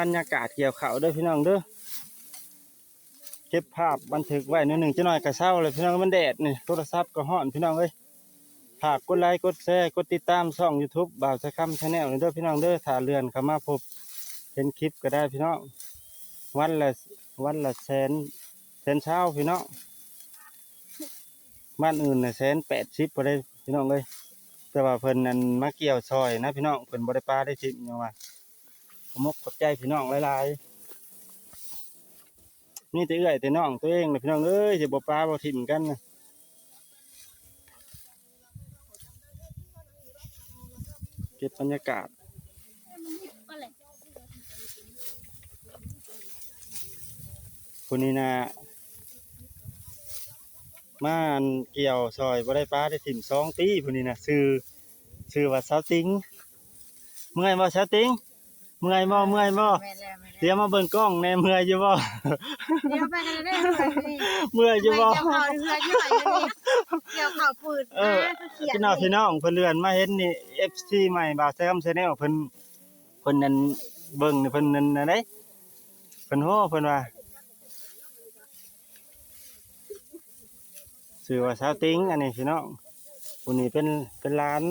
ບັນຍາກາດກ່ຽວເຂົ້າເດີພີ່ນ້ອງເດີ ເກັບພາບບັນທຶກໄວ້ໜ້ອຍໜຶ່ງ ຈັກໜ້ອຍກໍເຊົາແລ້ວພີ່ນ້ອງ ມັນແດດນີ້ ໂທລະສັບກໍຮ້ອນພີ່ນ້ອງເອີຍ. ຝາກກົດໄລ ກົດແຊ ກົດຕິດຕາມຊ່ອງ YouTube ບ່າວຊາຍຄຳ Channel ນີ້ເດີພີ່ນ້ອງເດີ ຖ້າເລື່ອນເຂົ້າມາພົບເຫັນຄລິບກໍໄດ້ພີ່ນ້ອງ. ວັນລະ ວັນລະແສນ ແສນຊາວພີ່ນ້ອງ ບ້ານອື່ນນະແສນແປດສິບພຸ້ນເດ້ພີ່ນ້ອງເອີຍ. ແຕ່ວ່າເພິ່ນນັ້ນມາກ່ຽວຊ່ອຍນະພີ່ນ້ອງ ເພິ່ນບໍ່ໄດ້ປາໄດ້ຖິ້ມຫຍັງວ່າ ຂໍຂອບມຸກຂອບໃຈພີ່ນ້ອງຫຼາຍໆ. ມີແຕ່ເອື້ອຍແຕ່ນ້ອງຕົວເອງນະພີ່ນ້ອງເອີຍ ຊິບໍ່ປາບໍ່ຖິ້ມກັນນະ. ເກັບບັນຍາກາດ ຜູ້ນີ້ນະ ມາອັນກ່ຽວຊ່ອຍບໍ່ໄດ້ປາໄດ້ຖິ້ມສອງປີ ຜູ້ນີ້ນະ ຊື່ ຊື່ວ່າສາວຕິງ. ເມື່ອຍບໍ່ສາວຕິງ? ເມື່ອຍບໍ່? ເມື່ອຍບໍ່? ແມ່ນແລ້ວ ແມ່ນແລ້ວ ດຽວມາເບິ່ງກ້ອງແດ່ ເມື່ອຍຢູ່ບໍ່? ດຽວໄປກັນເດີ ເມື່ອຍຢູ່ບໍ່? ເມື່ອຍຢູ່ບໍ່? ກ່ຽວເຂົ້າຢູ່ ເມື່ອຍຢູ່ນີ້ ກ່ຽວເຂົ້າປືດ ເອີ ມາຄືຂຽນ ພີ່ນ້ອງ ພີ່ນ້ອງ ເພິ່ນເລື່ອນມາເຫັນນີ້ ເອັຟຊີ ໃໝ່ ບ່າວແຊມ Channel ເພິ່ນ ເພິ່ນນັ້ນເບິ່ງ ເພິ່ນນັ້ນນະເດ້ ເພິ່ນໂຫ ເພິ່ນວ່າ ຊື່ວ່າສາວຕິງ ອັນນີ້ພີ່ນ້ອງ. ຜູ້ນີ້ເປັນ ເປັນຫຼານ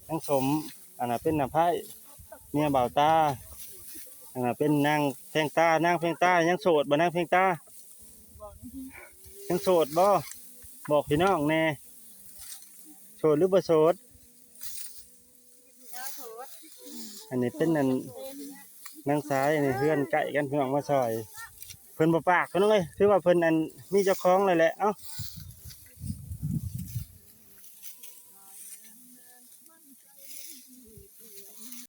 ນາງສົມ ອັນນັ້ນເປັນນ້າໄພ້ ເມຍບ່າວຕາ ອັນນັ້ນເປັນນາງແພງຕາ. ນາງແພງຕາຍັງໂສດບໍ່? ນາງແພງຕາຍັງໂສດບໍ່? ບອກພີ່ນ້ອງແດ່ ໂສດຫຼືບໍ່ໂສດ? ອັນນີ້ເປັນອັນນາງຊາຍ ອັນນີ້ເຮືອນໃກ້ກັນ ພີ່ນ້ອງມາຊ່ອຍ ເພິ່ນບໍ່ປາກພີ່ນ້ອງເອີຍ ຖືວ່າເພິ່ນອັນມີເຈົ້າຂອງແລ້ວແຫຼະ. ເອົ້າ